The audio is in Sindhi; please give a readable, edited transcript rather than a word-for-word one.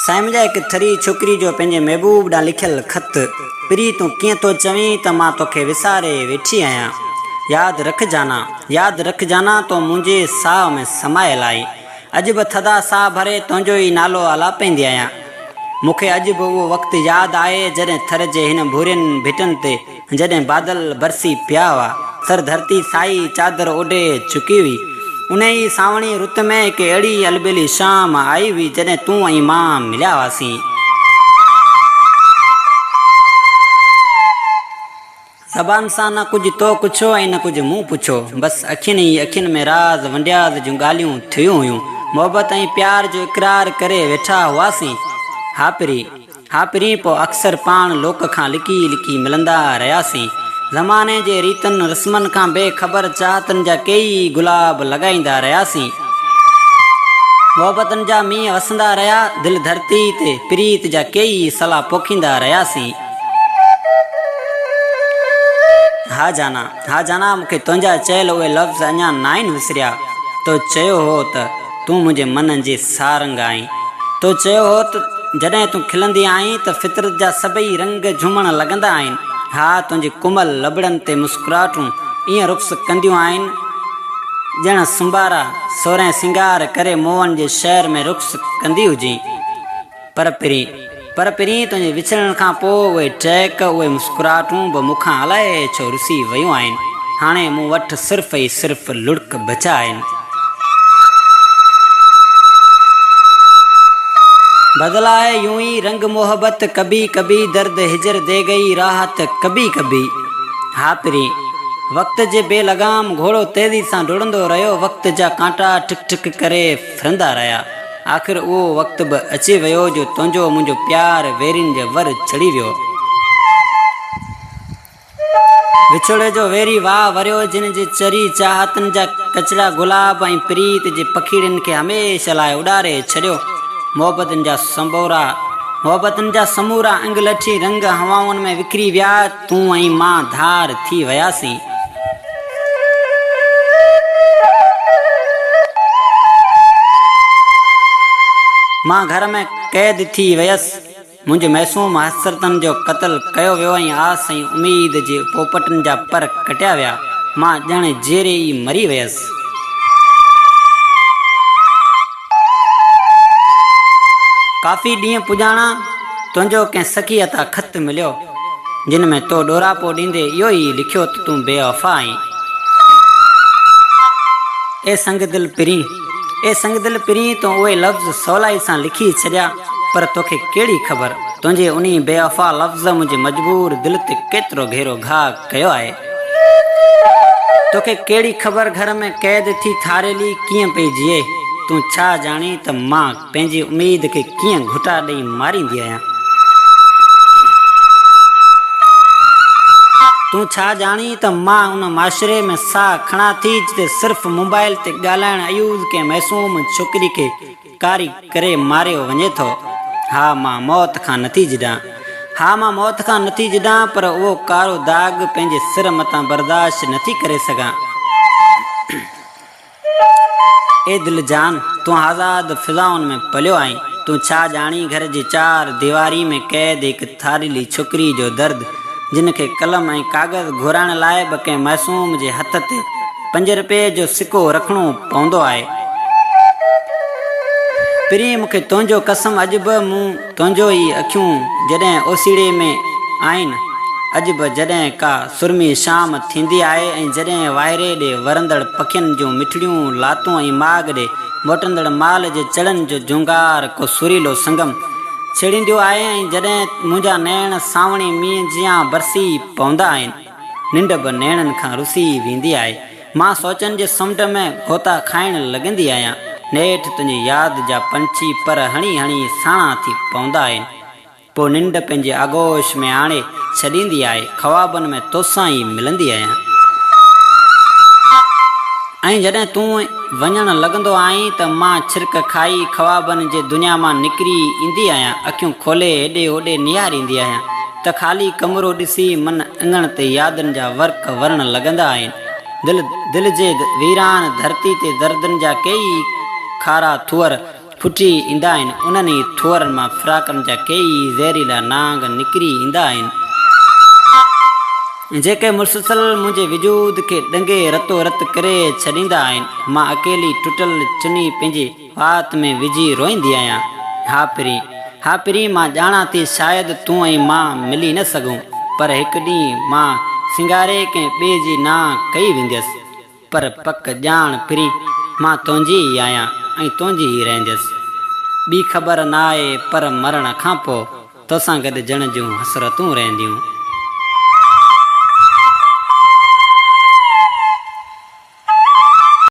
سائين منهنجا هڪ ٿري ڇوڪري جو پنهنجي محبوب ڏانهن لکيل خط، پرين تون ڪيئن ٿو چوين ته مان توکي وساري ويٺي آهيان. ياد رک جانا، ياد رک جانا تون منهنجي ساهه ۾ سمايل آهين. اڄ به ٿڌا ساهه ڀري تنهنجو ئي نالو آلاپيندي آهيان. مون کي اڄ به اهو وقت ياد آهي جڏهن ٿر جي هن ڀورين ڀٽن تي جڏهن بادل برسي پيا هئا، سر ڌرتي سائي چادر اوڍي چڪي هئي. انهيء ئي سانوڻي رت ۾ هڪ اهڙي البيلي شام آئي هئي جڏهن تون ۽ مان مليا هئاسين. زبان سان نه ڪجهه تو ڪڇيو ۽ نه ڪجهه مون پڇيو. بس اکين ئي اکين ۾ راز ونڊياز جون ڳالهيون ٿيون هيون. محبت ۽ پيار جو اقرار ڪري ويٺا هئاسين. ها پرين! ها پرين! پوء اڪثر پاڻ لوڪ کان لڪي لڪي ملندا رهياسين. زماني جي ريتن رسمن کان بي خبر چاهتن جا ڪيئي گلاب لڳائيندا رهياسين. محبتن جا مينهن وسندا رهيا. دل ڌرتي تي پريت جا ڪيئي سلا پوکيندا رهياسين. ها جانا، ها جانا مون کي تنهنجا چيل اهي لفظ اڃا ناهن وسريا. تو چيو هو ته تون منهنجي من جي سارنگ آهين. تو چيو هو ته جڏهن تون کلندي آهين ته فطرت جا سڀئي رنگ جهومڻ لڳندا آهن. ها تنهنجي ڪومل لبڙن تي مسڪراهٽون ائين رقص ڪنديون آهن ڄڻ سنبارا سورهين سينگار ڪري موهن جي شهر ۾ رقص ڪندي هجين. پر پرين، پر پرين تنهنجي وڇڙڻ کان پوء اهي ٽهڪ، اهي مسڪراهٽون به مون کان الائي ڇو رسي ويون آهن. هاڻي مون وٽ صرف ئي صرف لڙڪ بچيا آهن. بدلا هي يون ئي رنگ محبت ڪڀي ڪڀي درد هجر the گئي راحت ڪڀي ڪڀي. ها پرين! وقت جي بي لگام گهوڙو تيزي سان ڊوڙندو رهيو، وقت جا ڪانٽا ٺڪ ٺڪ ڪري ڦرندا رهيا. آخر اهو وقت به اچي ويو جو تنهنجو منهنجو پيار ويرين جي ور چڙهي ويو. وڇوڙي جو ويري واء وريو جن جي چري چاهتن جا ڪچڙا گلاب ۽ پريت جي پکيڙين کي هميشه لاء اڏاري ڇڏيو. محبتن جا سنبورا محبتن جا سمورا انگ لٺي رنگ هوائن ۾ وکري ويا. تون ۽ مان ڌار ٿي وياسين. مان گهر ۾ قيد ٿي ويس. منهنجي معصوم حسرتن جو قتل ڪيو ويو ۽ آس ۽ اميد جي پوپٽن جا پر ڪٽيا ويا. مان ڄڻ جيئري ئي مري ويس. ڪافي ڏينهن پڄاڻان تنهنجو ڪنهن سخي هٿان خط مليو. جن ۾ تو ڏوراپو ڏيندي اهو ئي لکيو ته تون بي وفا آهين. اي سنگدل پرين! اي سنگدل پرين! تو اهي لفظ سولائي سان لکي ڇڏيا، پر توکي ڪهڙي خبر، تنهنجي انهي بي وفا لفظ منهنجي مجبور دل تي ڪيترو گهرو گهاء ڪيو آهي. توکي ڪهڙي خبر گهر ۾ قيد ٿي ٿاريلي ڪيئن پئي جيئي. تون ڇا ڄاڻين ته مان پنهنجي اميد کي ڪيئن گهٽا ڏئي ماريندي آهيان. تون ڇا ڄاڻين ته مان ان معاشري ۾ ساهه کڻان ٿي جتي صرف موبائل تي ڳالهائڻ عيوض ڪنهن معصوم ڇوڪري کي ڪاري ڪري ماريو وڃي ٿو. ها مان موت کان نٿي جڏان. ها مان موت کان نٿي جڏان پر اهو ڪارو داغ پنهنجي سر متان برداشت نٿي ڪري سگهان. اي دل جان! تون آزاد فضائن ۾ پليو آهين. تون ڇا ڄاڻين گهر جي چار ديواري ۾ قيد هڪ ٿاريلي ڇوڪري جو درد، جنھن کي قلم ۽ ڪاغذ گهرائڻ لاء به ڪنھن معصوم جي هٿ تي پنج رپئي جو سڪو رکڻو پوندو آهي. پرين مون کي تنهنجو قسم اڄ به مون تنهنجو ئي اکيون جڏهن اوسيڙي ۾ آهن. اڄ به جڏهن ڪا سرمي شام ٿيندي آهي ۽ جڏهن واهيري ڏي ورندڙ پکين جون مٺڙيون لاتون ۽ ماڳ ڏي موٽندڙ مال جي چڙن جو جهونگار ڪو سريلو سنگم ڇيڙينديو آهي ۽ جڏهن منهنجا نيڻ سانوڻي مينهن جيان برسي پوندا آهن، ننڊ به نيڻن کان رسي ويندي آهي. مان سوچن جي سمنڊ ۾ غوطا کائڻ لڳندي آهيان. نيٺ تنهنجي ياد جا پنڇي پر هڻي هڻي ساڻا ٿي پوندا آهن. پوء ننڊ پنهنجي آغوش ۾ آڻي ڇڏيندي آهي. خوابن ۾ توسان ئي ملندي آهيان. ۽ جڏهن تون وڃڻ لڳندو آهين ته مان ڇرڪ کائي خوابن جي دنيا مان نڪري ايندي آهيان. اکيون کولي هيڏي هوڏي نهاريندي آهيان ته خالي ڪمرو ڏسي من اڱڻ تي يادن جا ورق ورڻ لڳندا آهن. دل دل جي ويران ڌرتي تي دردن جا ڪيئي کارا ٿوهر. ڦٽي ايندا آهن، انهن ئي ٿوهرن مان فراقن جا ڪيئي زهريلا نانگ نڪري ايندا آهن، جيڪي مسلسل منهنجي وجود کي ڏنگي رتو رت ڪري ڇڏيندا آهن. مان اڪيلي ٽٽل چني پنهنجي وات ۾ وجهي روئيندي آهيان. ها پرين، ها پرين مان ڄاڻان ٿي شايد تون ۽ مان ملي نه سگهون، پر هڪ ڏينهن مان سينگاري ڪنهن ٻئي جي نانء ڪئي وينديس. پر پڪ ڄاڻ پرين، مان تنهنجي ئي آهيان ۽ تنهنجي ئي رهنديس. ٻي خبر نه آهي پر مرڻ کان پوء توسان گڏ جڻ جون حسرتون رهنديون.